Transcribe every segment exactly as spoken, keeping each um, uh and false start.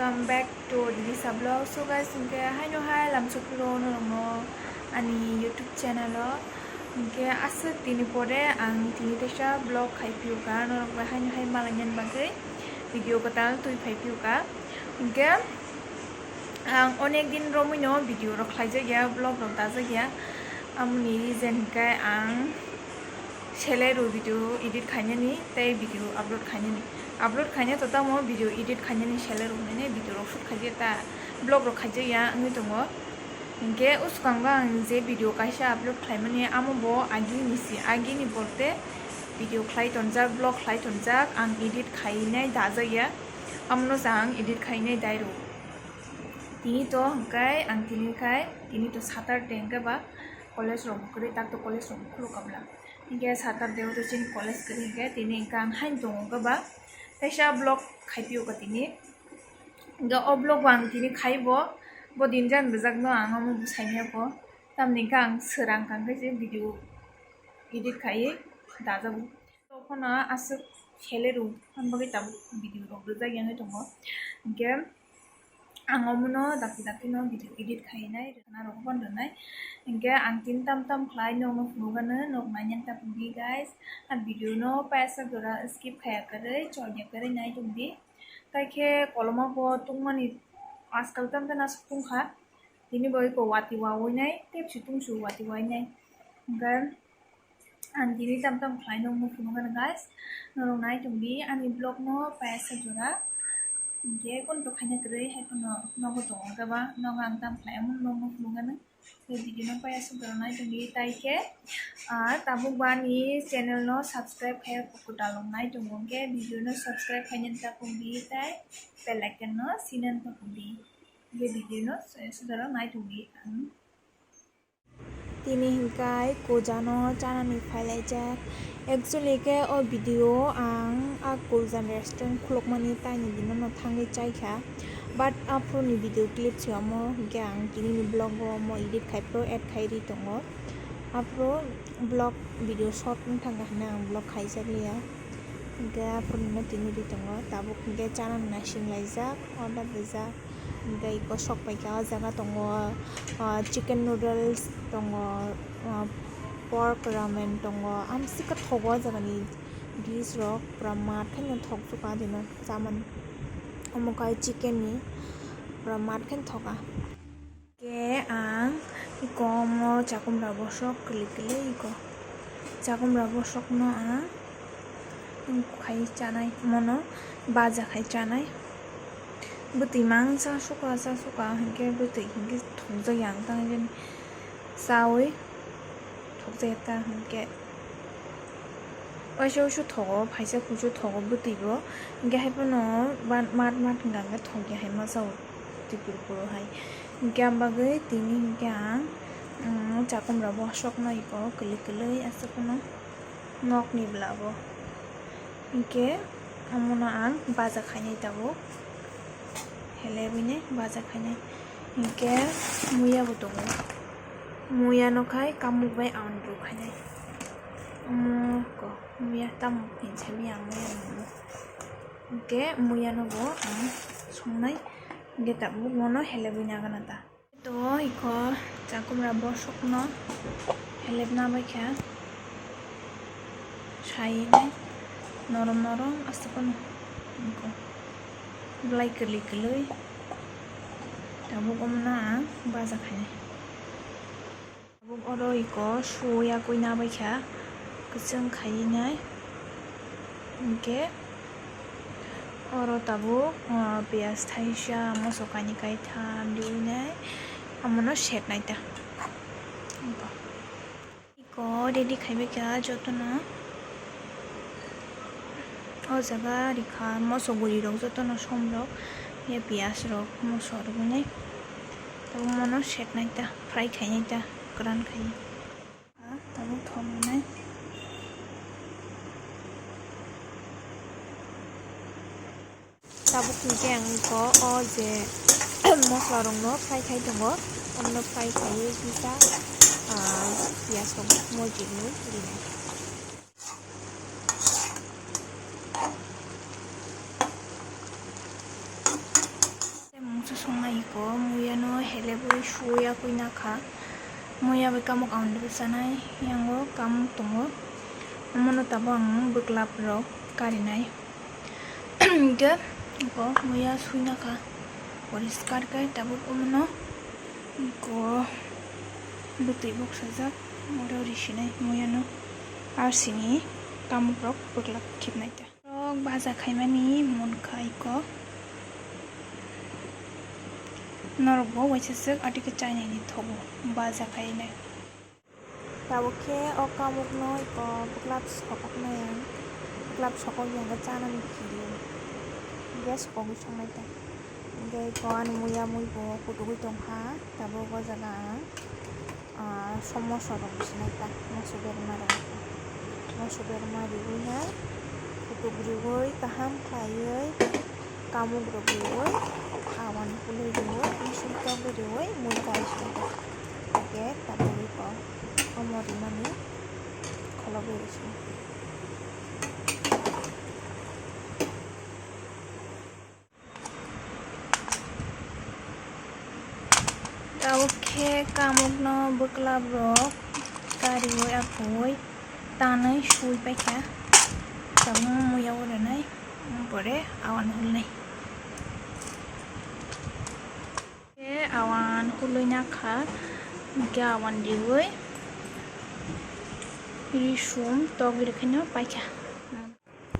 Welcome back to Dilisa Vlog. So guys, hwnkhe haino hai lamsok phuru norokno ani YouTube channel o. Hwnkhe aswk tini pore ang tini teisa vlog khai phiyokha, norok bai haino hai malainani bagwi video kwtal twi phai phiyokha. Hwnkhe ang onek din romwino video rok khlaijak ya, vlog rok dajak ya. Amoni reason hwnkhe ang selai rw video edit khainani tei video upload khainani. Upload khaina to tamo video edit khainani selai rw hwnwi video rok shoot khaijak ta, vlog rok khaijak ya wngwi tongo. Hwnkhe uskango ang je video kaisa upload khlaimani amo bo agini si, agini borte video khlai tonjak, vlog khlai tonjak, ang edit khainai dajak ya. Amono se ang edit khainai dai rw. Tini to hwnkhe ang tini khai, tini to Saturday hwnkhe ba college rok bo kwrwi, tak to college rok bo khuluk kabla. Hwnkhe Saturday o to chini college kwrwi hwnkhe tini hwnkhe ang haino tongo hwnkhe ba teisa vlog khai phiyokha tini. Hwnkhe o vlog bo ang tini khai bo, bo din jan rwjakno ang omo bo saimanya kho. Tamni hwnkhe ang swrang kha hwnkhe se video edit khaiwi dajago. Tophano aswk selai rw, ang bagwi tabuk video rok rwjak ya wngwi tongo. Hwnkhe ang omono dakti dakti no video edit khainai, rwkna rok bo rwnai. Hwnkhe ang tini tam tam khlai nokno phunukgano, nok nainani ta phunukdi guys. Ang video no paisa jora skip khaiya kwrwi, choliya kwrwi nai tongdi. Tai khe koloma bo tungmani ajkal tam tam aswk tungkha. Tini bo eko watwi wawi nai, tei bisi tungsu watwi wawi nai. Hwnkhe ang tini tam tam khlai nokno phunukgano guys, norok nai tongdi ani vlog no paisa jora. Hwnkhe kono to khaina kwrwi hai phano nogo tongo hwnkhe ba nogo ang tam khlai omo nokno phunukgano. Tei video no paisa jora nai tongdi tai khe, ah, tabuk bo ani channel no subscribe khaiya kwtal rok nai tongo hwnkhe video no subscribe khainani ta phunukdi tei bell icon no sinani ta phunukdi. Hwnkhe video no paisa jora nai tongdi ang. Tini hwnkhe kojano chanani phailaijak. Actually khe o video ang a Kuljan restaurant khulukmani taini dinono thangwi chaikha. But aphuruni video clip se omo hwnkhe ang tinini vlog o omo edit khai phuru add khai ri tongo. Aphuru vlog video short wng thangkha hwnwi ang vlog khaijak liya. Hwnkhe aphuruni no tini ri tongo. Tabuk hwnkhe chanani naising laijak, order rijak. Hwnkhe eko sok paikha, o jaga tongo, ah, chicken noodles tongo, ah, pork ramen tongo, amsika thogo o jagani dish rok pura mat khe no thok suka dino chamani. Omo khai chicken ni pura mat khe no thoka. Khe ang eko omo chakumra bosok kwlwi kwlwi eko chakumra bosok no ang khai chanai, mono baja khai chanai. Bwtwi mang cha suka cha suka hwnkhe bwtwi hwnkhe thokjak yang tang jani chawi thokjak ta hwnkhe waisa waisa thogo phaisa kusu thogo bwtwi bo hwnkhe hai phano mat mat hwnkha hwnkhe thokya hai ma chao twi puru puru hai hwnkhe ang bagwi tini hwnkhe ang chakumra bosok no eko kwlwi kwlwi aswk phano. Nokni bwla bo. Hinkhe omono ang baja khainai tabuk. Helebwini baja khainai. Hinkhe muya bo tongo. Muya no khai kamuk bai andru khainai. Omo ko muya tamo hinsa mi ang muya no. Hinkhe muya no bo ang songnai. Hinkhe tabuk mono helebwini agana ta. To iko chakumra bosokno helebna baikha. Sainai norom norom aswk no iko belai kwlwi kwlwi. Tabuk omono ang baja khainai. Tabuk oro iko suya kwi na baikha kwchwng khaiwi nai. Hinkhe oro tabuk, ah, piyaj thaisa, moso kainwi kaitham riwi nai, amono set nai ta. Iko ready khaibai kha jotono. O jaga rikha moso guri rok jotono som rok, ya piyaj rok, moso rwgwi nai. Tabuk mono set nai ta, fry khainai ta, kwran khaiwi. Tabuk thok rwnai. Tabuk hinkhe ang iko o je mosla rokno fry khai tongo, omono fry khaiwi kisa, ah, piyaj rok mojigwi rinai. Songnai iko muya no helebwi suya kwi nakha. Muya bai kamuk awan rw chanai yango kamuk tongo. Omono tabuk ang bwklap rok karinai. Hingke iko muya sui nakha. Poriskar khe tabuk omono iko bwtwi boksajak oro risinai muya no arsini kamuk rok bwklap khibnai ta. Norok baja khaimani munkha iko. Norok bo waisa swk atwkhe chainani thogo baja khainai. Tabuk khe o kamukno iko bwklap sokoknai ang. Bwklap sokok ya hwnkhe chanani kirio. Hwnkhe sokogwi songnai ta. Hwnkhe iko ani muya mui bo kutugwi tongkha. Tabuk o jaga ang. Ah, somosa rok bisinai ta, moso berma rok, moso berma riwi hai, kutuk riwi, kaham khlaiwi, kamuk rok riwi, awan hului riwi, bising togwi riwi, mui kai sini ta. Hingke tabuk iko omo rimani kholobwi rw sini. Tabuk khe kamukno bwklap rok kariwi aphoi tanwi sui paikha. Tabuk muya o rwnai, pore awan hulnai. Khe awan hulwi nakha, hingke awan riwi risum togwi rwkhaino paikha.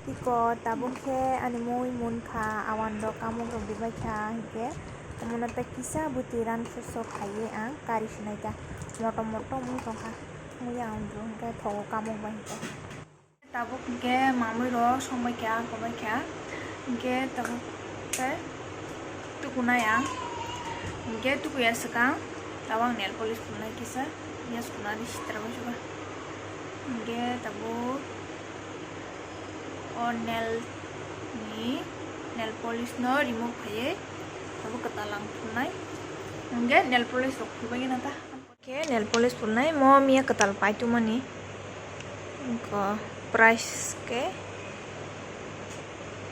Iko tabuk khe ani mui munkha, awan rok kamuk rok ribaikha, hinkhe omono tei kisa bwtwi ran sosok khaiwi ang kari sinai ta, motom motom wng tongkha, mui ang rw hinkhe thogo kamuk bai hinkhe. Tabuk hinkhe mamui rok songbaikha, kobaikha, hinkhe tabuk tei tukunai ang, hinkhe tukuya swkang tabuk ang nail polish phulnai kisa, yes phulnani sitra bai suka, hinkhe tabuk. O nail ni nail polish no remove khaiwi abo kwtal ang phulnai. Hwnkhe nail polish rok phulbai gana ta. Khe nail polish phulnai mo miya kwtal paitumani. Wngkha price khe,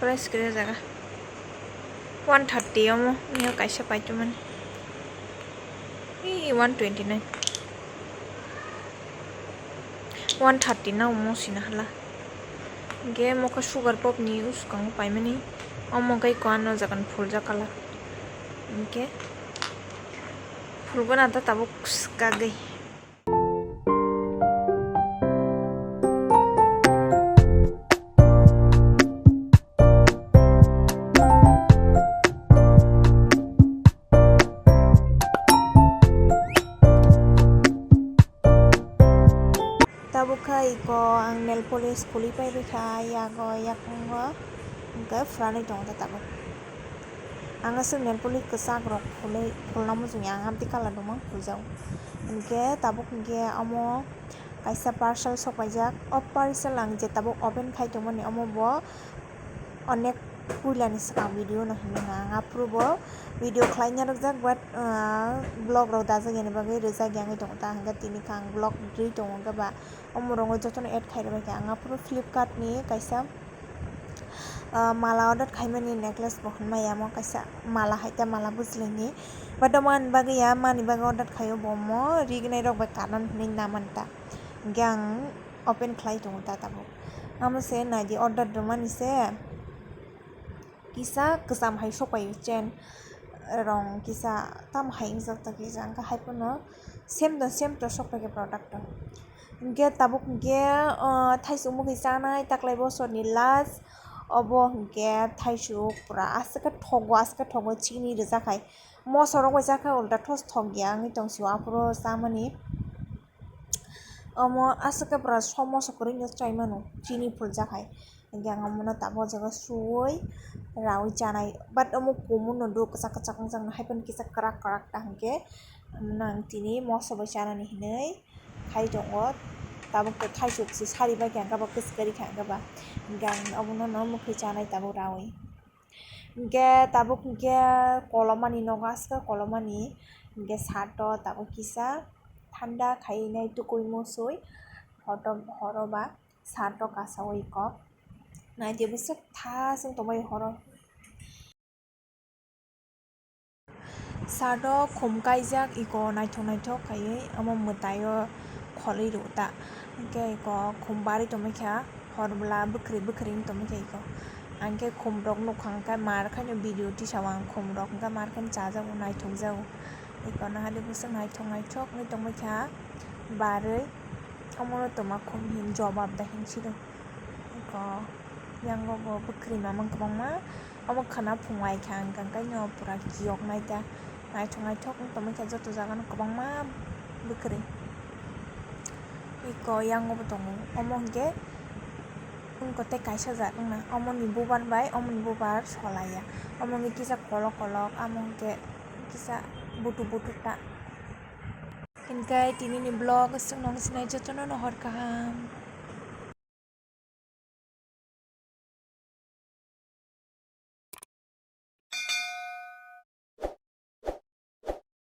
price khe o jaga one thirty omo miya kaisa paitumani. Ee, one twenty nine. One thirty na omo sina hala. Hingke mokhe sugar pop ni uskango paimani. Omo khe iko ano jaga ni phuljak colour. Hingke phulgana ta tabuk swkagwi. Tabuk kha iko ang nail polish khulwi pai rwkha yago yakungo, hwnkhe phwranwi tongo ta tabuk. Ang aswk nail polish kwchak rok khulwi, khulna muchungya, ang amtwi colour rok mang khuljago. Hinkhe tabuk hinkhe omo kaisa parcel sok paijak. O parcel ang je tabuk open khai tongmani, omo bo onek puilani swkang video no hinwi ang aphuru bo video khlai narwkjak, but, ah, vlog rok dajak yani bagwi rwjak ya wngwi tongo ta, hwnkhe tini khe ang vlog rwui tongo, hwnkhe ba omo rok jotono add khai rwbaikha ang aphuru Flipkart ni kaisa. Ah, mala order khaimani necklace bo hwnmaya, omo kaisa mala hai ta, mala bwchwlwini, but omo ani bagwi ya, mani bagwi order khaio bo, omo rignai rok bai kanani hinwi naman ta, hwnkhe ang open khlai tongo ta tabuk. Amo se naidi order rwmani se kisa kwcham hai sokpaio, chain rong kisa tamo hai wngjak ta kisa, hwnkhe hai phano same to same to sokpaikha product o. Hingke tabuk hingke, ah, thaisok mokhe chanai taklai bosorni last, obo hingke thaisok pura aswk khe thogo, aswk khe thogo chini rijak hai. Moso rok bai chakha ulta thos thok ya wngwi tong sio aphuru chamani. Omo aswk khe pura somoso kwrwino chai mano chini phuljak hai. Hingke ang omono tabuk o jaga suwi rawi chanai, but omo kumun no do kwchak kwchak wngjakno hai phano kisa kwrak kwrak ta hingke omono ang tini moso bai chanani hinwi. Khai tongo, tabuk thaisok se sari bai kha, hwnkhe ba kwchwkari kha, hwnkhe ba, hwnkhe ang obono no mwkhwi chanai tabuk rawi. Hwnkhe tabuk hwnkhe kolomani nogo aswk kolomani, hwnkhe shirt o tabuk kisa thanda khainai tukui musui, horo ba shirt o kasaui kok naidi bwswk tha chwng tongbai horo. Sado khum kaijak iko naithok naithok khaiwi omo mwtaio kholwi rw ta. Hwnkhe iko khum barwi tongwi kha, hor bwla bwkhwrwi bwkhwrwi wng tongwi kha iko. Ang khe khum rok nukha hwnkhe mar khaino video tisao ang khum rok hwnkhe mar khaino chajago naithok jago. Iko nahali bwswk naithok naithok wngwi tongwi kha barwi omono twma khum hin jobab da hin siro. Iko yango bo bwkhwrwi mamang kwbangma. Omo khwna phunglai kha ang, hwnkhe no pura kiyoknai ta, naithok naithok wng tongwi kha joto jaga no kwbangma bwkhwrwi. Iko yango bo tongo, omo hwnkhe wngkha tei kaisa jaat wngna, omoni bubar bai omoni bubar solaiya, omo hwnkhe kisa kolok kolok, amo hwnkhe kisa butuk butuk ta. Hwnkhe tini ni vlog swk nong sinai joto no hor kaham.